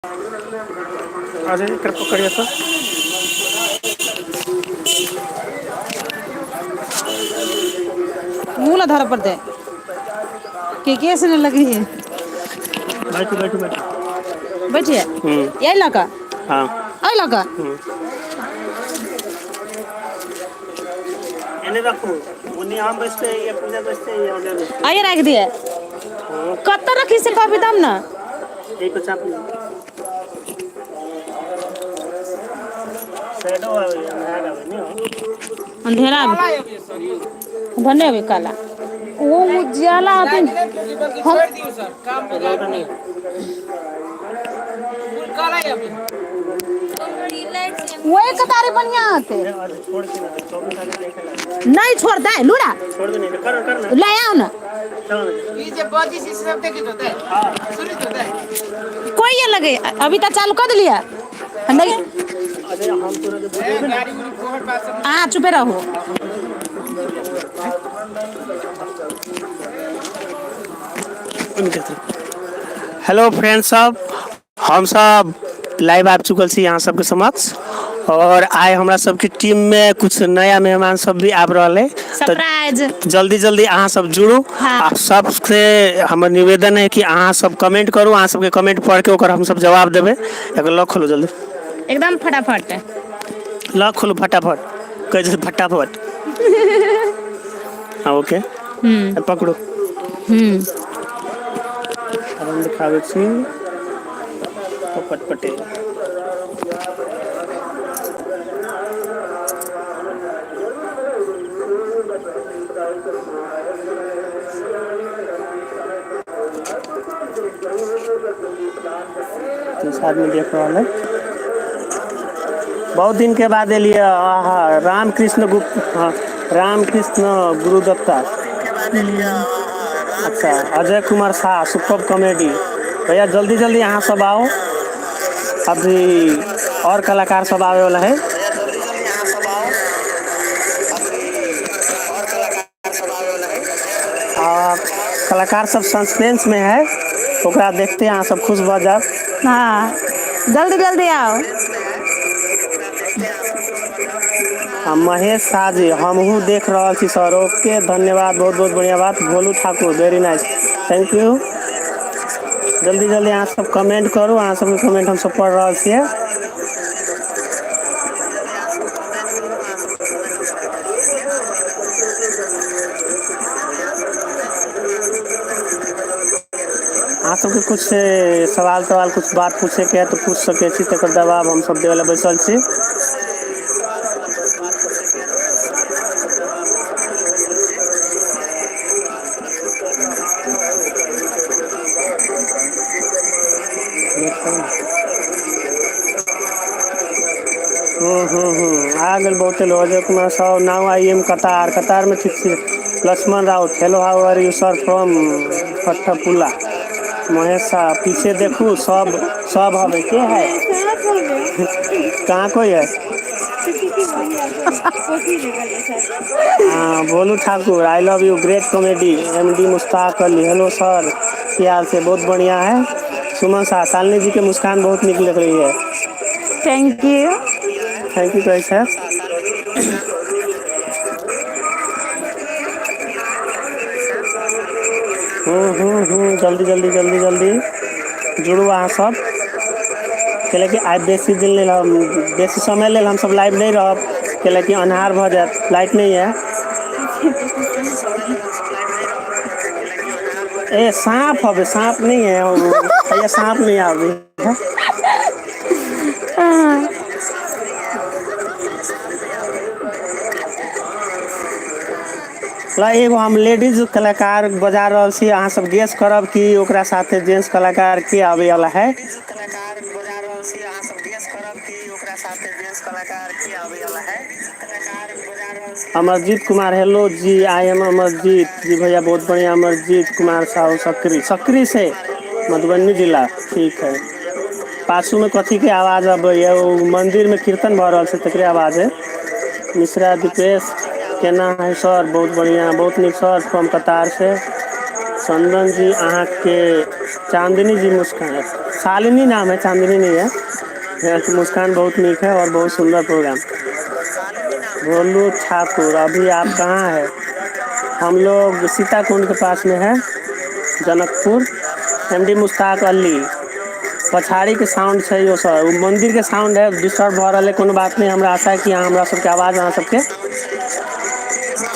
अरे एकर पकड़िए तऽ। मुँह ला धरऽ पड़तै के केस ने लगी है। बैठू बैठू बैठू। बैठिए। हूँ। यही लऽ कऽ। हँ। एहि लऽ कऽ। हूँ। एने रखू ओनी हम बैसते या पूजा बैसते या ओने बैसते। आइए राखि दिए। हँ। कतऽ रखी से कहबी तब ने। एहि पर चाप शैडो आबै अन्हार आबै ने। अन्धेरा भने अभी काला ओ उज्याला अथि हम। रोड नहि। वही कतारी बढ़िया होते। छोड़ के ना 24 आदमी देखे ला। नहीं छोड़ता है लूड़ा। छोड़ दे नहीं कर कर ना। ले आओ ना। चलो। हाँ। कोई ये लगे अभी तक चालू कर दिलिया नहीं। अरे हम तोरा के बुझेबे ना। अहाँ चुपे रहू। हेलो फ्रेंड सब, हम सब लाइव आबि चुकल छी अहाँ सबके समक्ष और आइ हमरा सबके टीम में कुछ नया मेहमान सब भी आबि रहल है। तऽ सरप्राइज। जल्दी जल्दी अहाँ सब जुड़ू। हाँ। आ सबसे हमर निवेदन है कि अहाँ सब कमेंट करू, अहाँ सबके कमेंट पढ़ के ओकर हमसब जवाब देबै। एकर लॉक खोलू जल्दी। एकदम फटाफट। लॉक खोलू फटाफट, कहै छै फटाफट। हाँ ओके। हम्म। पकड़ू। हम्म। आब हम देखाबै छी पोपट पटेल। 30 आदमी देख रहल है। बहुत दिन के बाद एलियै आहा रामकृष्ण गुप्त। हाँ, रामकृष्ण गुरुदत्ता। अच्छा, अजय कुमार शाह सुपर कॉमेडी। भैया जल्दी जल्दी अहाँ सब आओ, अभी और कलाकार सब आवे वाला है। आ कलाकार सब सस्पेंस में है, ओकरा देखते अहाँ सब खुश भऽ जायब। हाँ, जल्दी जल्दी आओ। आ महेश शाह जी हमहूँ देख रहल छी सर। ओके धन्यवाद, बहुत बहुत बढ़िया बात। Bholu Thakur very nice, thank you. जल्दी जल्दी अहाँ सब कमेंट करू, अहाँ सबके कमेंट हमसब पढ़ रहल छियै। अहाँ सबके कुछ सवाल तवाल कुछ बात पूछे के है तऽ पूछ सकै छी, तकर जवाब हमसब देबै लए बैसल छी। आ गेल बहुते लोग। Ajay Kumar Sah now I am Qatar, Qatar में ठीक छी। Laxman Raut hello how are you sir from Pathapula. Mahesh Shah पीछे देखू सब सब हवे के है। कहाँ कोई है? हाँ, Bholu Thakur I love you great comedy. M D Mushtaq Ali hello sir की हाल से? बहुत बढ़िया है। सुमन शाह शालिनी जी के मुस्कान बहुत निक लग रही है। Thank you. Thank you कहै छै। जल्दी जल्दी जल्दी जल्दी जुड़ू अहाँ सब। कैलाकि आइ बेसी दिन लेल हम बेसी समय लेल हमसब लाइव नहि रहब, कैलाकि अन्हार भऽ जायत, लाइट नहि है। ए साँप हवे, साँप नहीं है भैया, साँप नहीं आवे है। ल एगो हम लेडीज कलाकार बजा रहल छी, अहाँ सब गेस करब कि ओकरा साथे जेंट्स कलाकार के आवे वाला है। Amarjeet Kumar hello ji, I am Amarjeet ji. भैया बहुत बढ़िया। अमरजीत कुमार साहू सकरी, सकरी से मधुबनी जिला, ठीक है। पाछू में कथी के आवाज अबैया? ओ मंदिर में कीर्तन भऽ रहल छै तकरे आवाज है। मिश्रा दीपेश केना है सर? बहुत बढ़िया, बहुत नीक सर, फ्रॉम कतार से। चंदन जी अहाँ के चांदनी जी मुस्कान शालिनी नाम है, चांदनी नहीं है। यहाँ की मुस्कान बहुत नीक है और बहुत सुंदर प्रोग्राम। भोलू ठाकुर, अभी आप कहाँ है? हम लोग सीताकुंड के पास में है, जनकपुर। एमडी मुश्ताक अली, पछाड़ी के साउंड छै यो सर, ओ मंदिर के साउंड है, डिस्टर्ब भऽ रहल है। कोनो बात नहीं, हमरा आशा है कि अहाँ हमरा सबके आवाज अहाँ सबके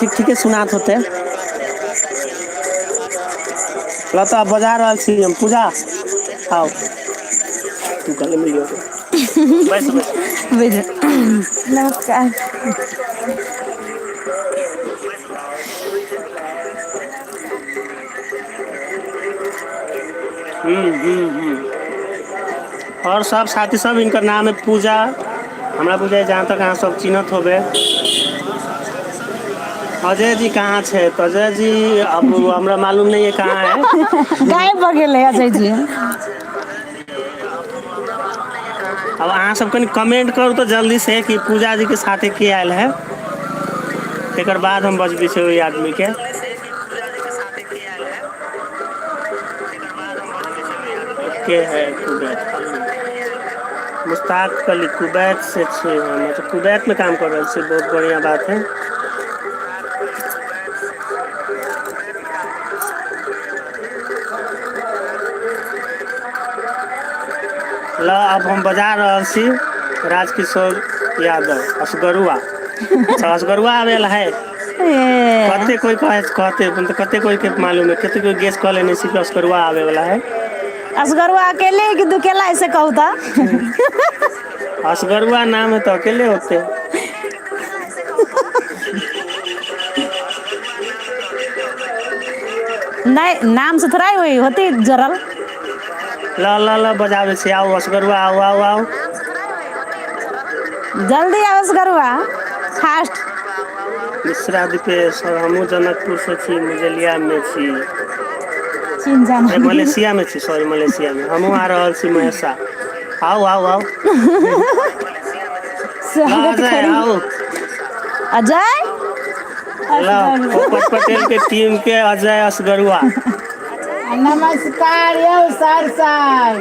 ठीक ठीके सुनात होते। ल तऽ आब बजा रहल छी हम। पूजा आउ, तू गले मिल लियौ, बैस बैस। बुझ नमस्कार। हूँ। और सब साथी सब, इनकर नाम है पूजा। हमरा बुझाइ जहाँ तक अहाँ सब चिन्हत होबे। अजय जी कहाँ छै? तऽ अजय जी अब हमरा मालूम नहीं है कहाँ है। गायब भऽ गेलै अजय जी। अब अहाँ सब कनि कमेंट करू तऽ जल्दी से कि पूजा जी के साथे के आयल है, तकर बाद हम बजबै छै ओहि आदमी के। के है कुवैत? मुश्ताक अली कुवैत से छी हम। अच्छा, कुवैत में काम कर रहल छी, बहुत बढ़िया बात है। ल अब हम बजा रहल छी राजकिशोर यादव असगरुआ। अच्छा, असगरुआ आबेल है। ए। कते कोई कहे कहते, मतलब कते कोई के मालूम है, कते कोई गेस कऽ लेने छी कि असगरुआ आबे वाला है। असगरुआ अकेले है कि दुकेला, ऐसे कहू तऽ। असगरुआ नाम है तो अकेले होते। नहि, नाम से थोड़ा ही होई होती जरल। ल ल ल, बजाबै छी, आउ असगरुआ, आउ आउ आउ। जल्दी आउ असगरुआ, फास्ट। मिश्रा दीपेश सर, हमहूँ जनकपुर से छी, मुजलिया में छी। चिन जाना। ए, मलेशिया में छी, सॉरी, मलेशिया में। हमहूँ आ रहल छी महेशा, आउ आउ आउ। ल स्वागत अजय करी। आउ। अजय। ल पोपट पटेल के टीम के अजय असगरुआ। नमस्कार यौ सर सब।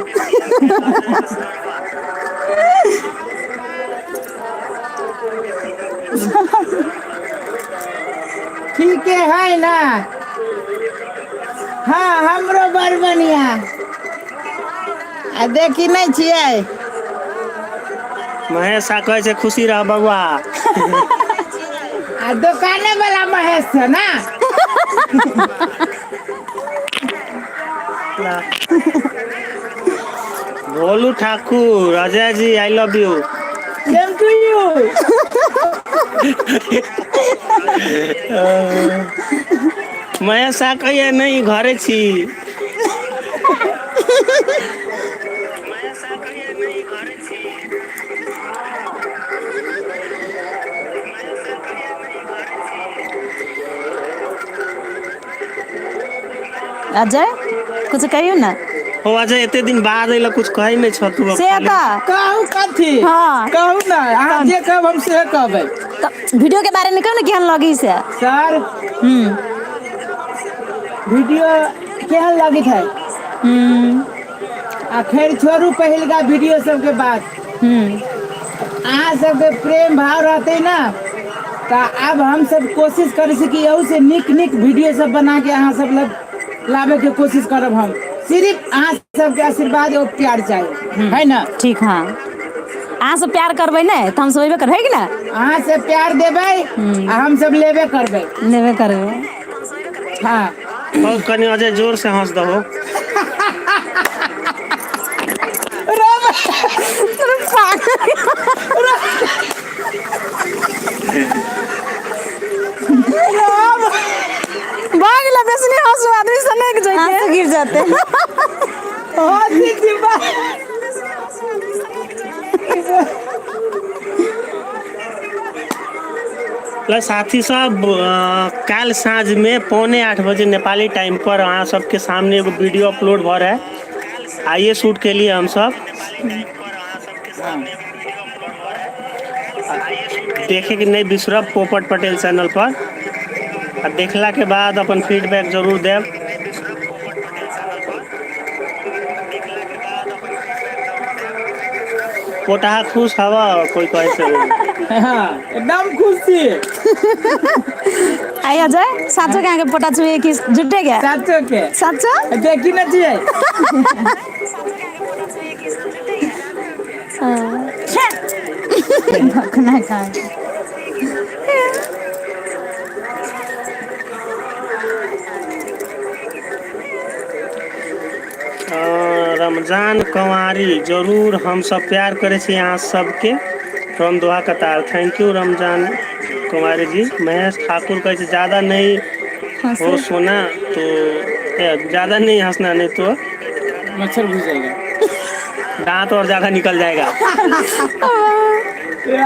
ठीके है ने? हँ, हमरो बड़ बढ़िआँ। आ देखी नहि छियै। महेश आ कहै छै खुशी रह बबुआ। आ दोकाने वाला महेश छै ने? ल Bholu Thakur, Ajay ji I love you. Same to you. Mahesh आ कहिया नहि घरे छी। अजय, कुछ कहियौ ने। हो अजय, एते दिन बाद अइला, कुछ कहै नहि छह तू। से खाली तऽ कहू कथी? हँ। कहू ने, अहाँ जे कहब हम से कहबै। तऽ वीडियो के बारे में कहू ने, केहन लगी से। सर। वीडियो केहन लगैत है? आ खैर छोड़ू पहिलका वीडियो सबके बात। अहाँ सबके प्रेम भाव रहतै ने तऽ आब हमसब कोशिश करै छी कि एहू से नीक नीक वीडियो सब बना के अहाँ सब लग लाबे के कोशिश करब हम। सिर्फ अहाँ सबके आशीर्वाद और प्यार चाही है ने? ठीक, हाँ, अहाँ सब प्यार करबै ने तऽ हमसब अयबे करबै, है कि ने? अहाँ सब प्यार देबै आ हमसब लेबे करबै। लेबे करबै। हँ। बहुत कनि अजय जोर से हँस दहो। भऽ गेलै, बेसी नहि हँसू, आदमी सनकि जेतै। आंसू गिर जाते हैं। हँसी जीवा। ल साथी सब, काल्हि साँझमे 7:45 बजे नेपाली टाइम पर अहाँ सबके सामने एगो वीडियो अपलोड भऽ रहा है। आइए शूट केलिए हमसब। देखे के नहि बिसरब पोपट पटेल चैनल पर, आ देखला के बाद अपन फीडबैक जरूर देब। पोटहा खुश हवा कोई कहै छै। हाँ, एकदम खुश छी। आई अजय, साचो के अहाँके पोटा छुए कि झूठे के? साचो के। साचो? देखी न छियै। भखना खा। रमजान कंवारी जरूर, हम सब प्यार करै छी अहाँ सबके, from Doha Qatar. Thank you Ramzan Kunwari ji. Mahesh Thakur कहै छै ज्यादा नहीं हो सोना तो ज्यादा नहीं हंसना, नहीं तो मच्छर घुस जाएगा, दांत और ज्यादा निकल जाएगा।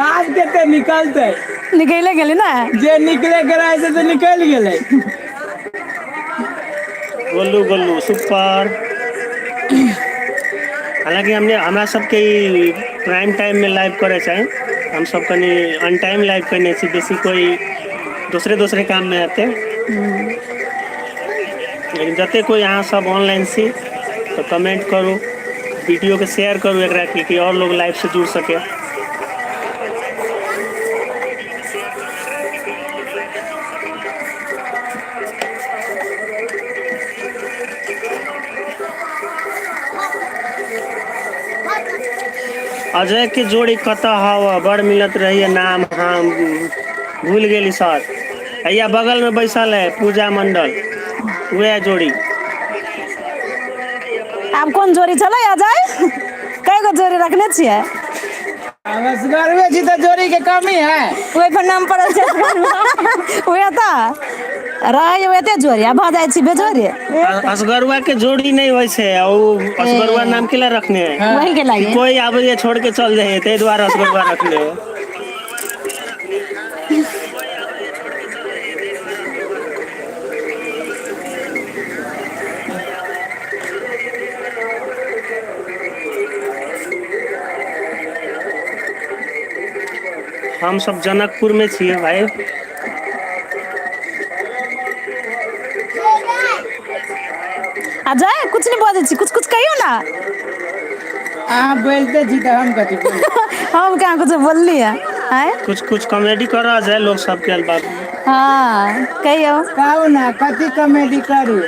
आज कते निकलते? निकले गेली ना। जे निकले के रहे से तो निकल गेलै। गोलू गोलू सुपर। हालांकि हमने हमरा सबके ई प्राइम टाइम में लाइव करे चाही, हम सब कनी अन टाइम लाइव करने छी, बेसी कोई दोसरे दोसरे काम में हेतै, लेकिन जते कोई अहाँ सब ऑनलाइन छी तऽ कमेंट करू, वीडियो के शेयर करू एकरा की और लोग लाइव से जुड़ सके। अजय के जोड़ी कतऽ हव, बड़ मिलत रही नाम हम भूल गेली सर। हैया बगल में बैसल है पूजा मंडल, वह जोड़ी। आब कोन जोड़ी छलै अजय? कय गो जोड़ी रखने छियै? आब असगरवे छी तऽ जोड़ी के कमी है। ओहि पर नाम पड़ल छै। उहे तऽ रहै एते जोड़ी आ भऽ जाइ छी बेजोड़ी। असगरुआ के जोड़ी नहीं होइ छै, आ उ असगरुआ नाम केला रखने है? वही के लागे। कोई आबैया छोड़ के चल जाइए, ताहि दुआरे असगरुआ रखने है। हम सब जनकपुर में छियै भाई। अजय कुछ नहीं बजै छी, कुछ कुछ कहियौ ना। अहाँ बोलते छी तऽ हम कथी बोलू? हम कहाँ कुछ बोललियै आँय? कुछ कुछ कॉमेडी कर जाए लोग सबके बात। हाँ कहियौ। कहू ना, कथी कॉमेडी करू?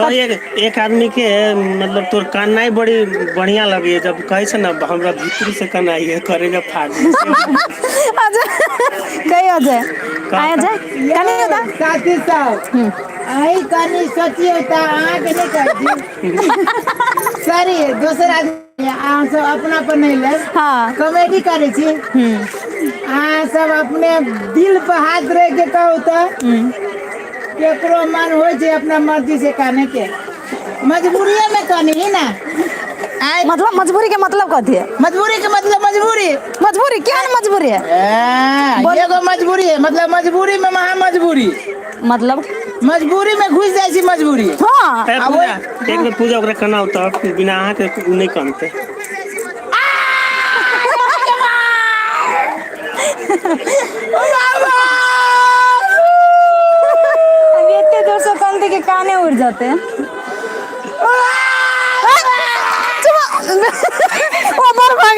और एक एक आदमी के मतलब तोर कन्नाई बड़ी बढ़िया लगी, जब कहै छै ना हमरा भीतरी से कन्नाई है करे जब फाट जाइ छै। अजय कहियौ, अजय आँय, अजय कनि तऽ साथी सब, अहीं कनि सोचियौ तऽ अहाँके नहि कहै छी, सॉरी, दोसर आदमी, अहाँ सब अपना पर नहि लेब। कॉमेडी करै छी। अहाँ सब अपने दिल पर हाथ रख के कहू तऽ केकरो मन होइ छै अपना मर्जी से काने के? मजबूरिये में कानी ही ना आय। मतलब मजबूरी के मतलब कथी है? मजबूरी के मतलब मजबूरी। मजबूरी क्या है मजबूरी है? ए, एगो मजबूरी है, मतलब मजबूरी में महा मजबूरी। मतलब मजबूरी में घुस जाइ छी मजबूरी। हाँ। ए, पूजा, एक बेर पूजा ओकरा कनाउ तऽ बिना अहाँके उ नहि कनतै। अभी एते जोर से कनते के काने उड़ जाते हैं। ओ बड़ भाग।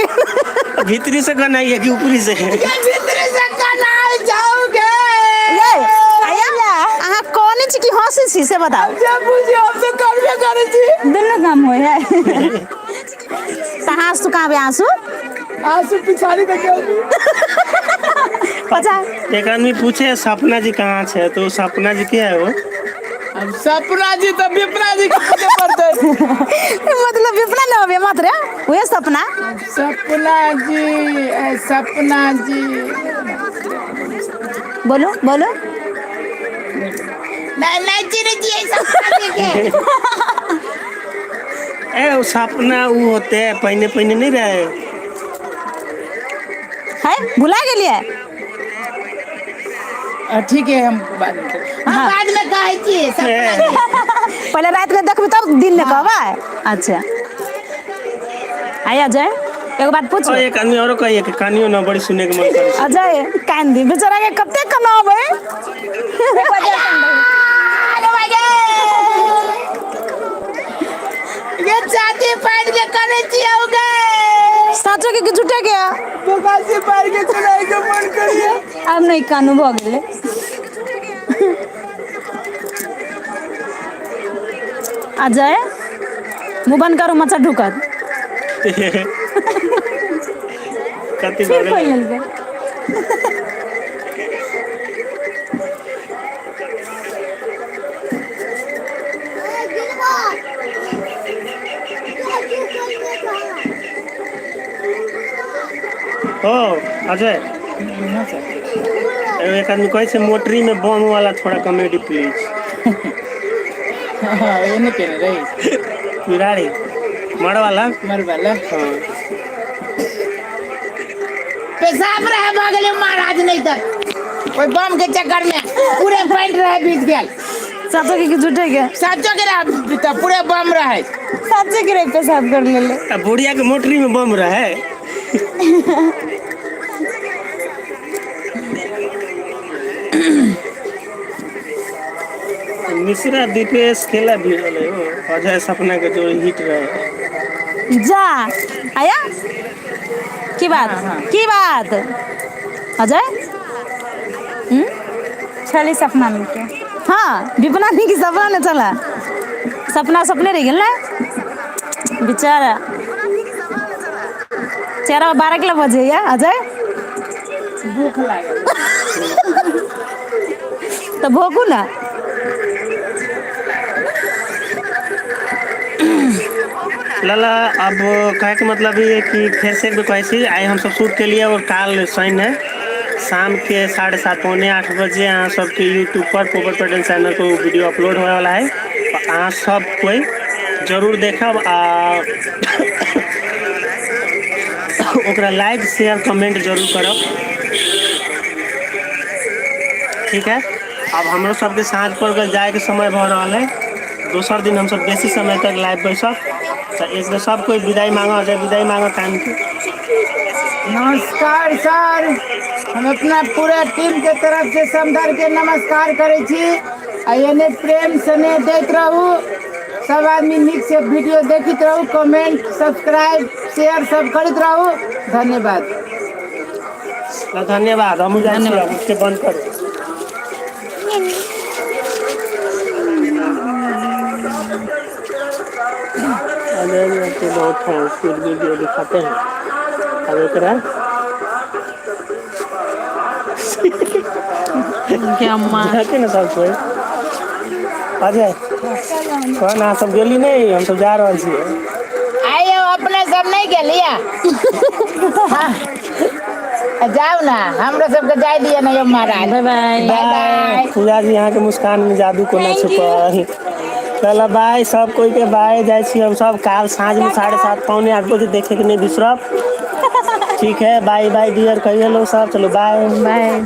भीतरी से कनाई है कि ऊपरी से? भीतरी से कनाइ जाओगे। ये आया, अहाँ कने छी कि हंसै छी से बताउ। जब बुझियौ, हम तऽ करबे करै छी। दुनू काम होइ है। तऽ आँसू कहाँ बे आँसू? आंसू पिछाड़ी देखियौ। पचा एक आदमी पूछे सपना जी कहाँ छै, तो सपना जी के है वो? अब सपना जी तऽ विपना जी के पूछे पड़तै। मतलब विपना न होबे मात्र उहे सपना। सपना जी, ए, सपना जी। बोलू बोलू। नहीं नहीं चिन्है छियै सपना जी के। ए वो सपना उ होते है पहिने पहिने नहीं रहे। है भुला गेलियै। ठीक है, हम बाद में हम बाद में कहै छियै सपना जी। पहिले राति में देखबी तब दिन में कहबै। अच्छा आइ अजय, एगो बात पूछू? और एक आदमी औरो कहिए कि कनियो ना, बड़ी सुने के मन करे छै। अजय कान दी बेचारा के कते कमाबै। ये छाती फाड़ि के करै छियै गे। सच। साचो के कि झूठे के बोकासी पार के चलाए के मन करिए। आब नहि कानू, भऽ गेलै। अजय, मुँह बंद करू, मच्छर ढुकत। कथी फिर भऽ खोलि गेलै? लेलकै। ओ अजय, एगो एक आदमी कहै छै मोटरी में बम वाला थोड़ा कॉमेडी प्लीज। हाँ, एने केने रही। बिराड़ी मर वाला। मरवाला। हाँ। पेशाब रहे भऽ गेलै महाराज, नहीं तक ओहि बम के चक्कर में पूरे पैंट रहे भीज गेल। साचो के कि झूठे के? साचो के रहे तऽ पूरे बम रहे। साचे के रहे, पेशाब कर लेले। आ बुढ़िया के मोटरी में बम रहे। मिश्रा दीपेश खेला भी रहलै हो, अजय सपना के जो हिट रहे। जा आया, की बात? की बात अजय? छली सपना मिलके। हाँ, विपना नहीं कि सपना ने चला, सपना सपने रह गेल ने बेचारा। 4 12 किलो बजे या अजय। भूख लागल। तऽ भोगू ना। लाला, अब कहे के मतलब ये है कि फिर से एक बेर कहै छी, आइ हमसब शूट के लिए और काल शनि है, शाम के 7:30 7:45 बजे अहाँ सबके यूट्यूब पर पोपट पटेल चैनल पर वीडियो अपलोड होए वाला है। अहाँ सब कोई जरूर देखब आ ओकरा लाइक शेयर कमेंट जरूर करब। ठीक है, अब हमरो सबके साँझ पर गेल जायके समय भऽ रहल है। दोसर दिन हमसब बेसी समय तक लाइव बैसब। तऽ एक बेर सब कोई विदाई मांगऽ, अजय विदाई मांगऽ टाइम के। नमस्कार सर, हम अपना पूरा टीम के तरफ से समधर के नमस्कार करै छी आ एने प्रेम स्नेह दैत रहू। सब आदमी नीक से वीडियो देखैत रहू, कमेंट सब्सक्राइब शेयर सब करैत रहू। धन्यवाद। ल धन्यवाद, हमहूँ जाइ छी अब, के बंद करू। अजय जी के बहुत फैन स्पीड वीडियो दिखाते हैं। अब एकरा क्या माँ जाके ने सब कोई। अजय कह अहाँ सब गेली नहीं, हम सब जा रहल छियै। आइयो अपने सब नहीं गेलियै? हाँ। जाउ ना, हमरो सबके जाय दिअ ना यौ महाराज। Bye bye. Bye bye. पूजा जी, अहाँके मुस्कान में जादू कोना छुपल। चल बाय, सब कोई के बाय। जाइ छी हम सब। काल साँझ में 7:30 7:45 बजे देखे के नहीं बिसरब। ठीक है, बाय बाय डियर, कहिए लो सब। चलो बाय। बाय।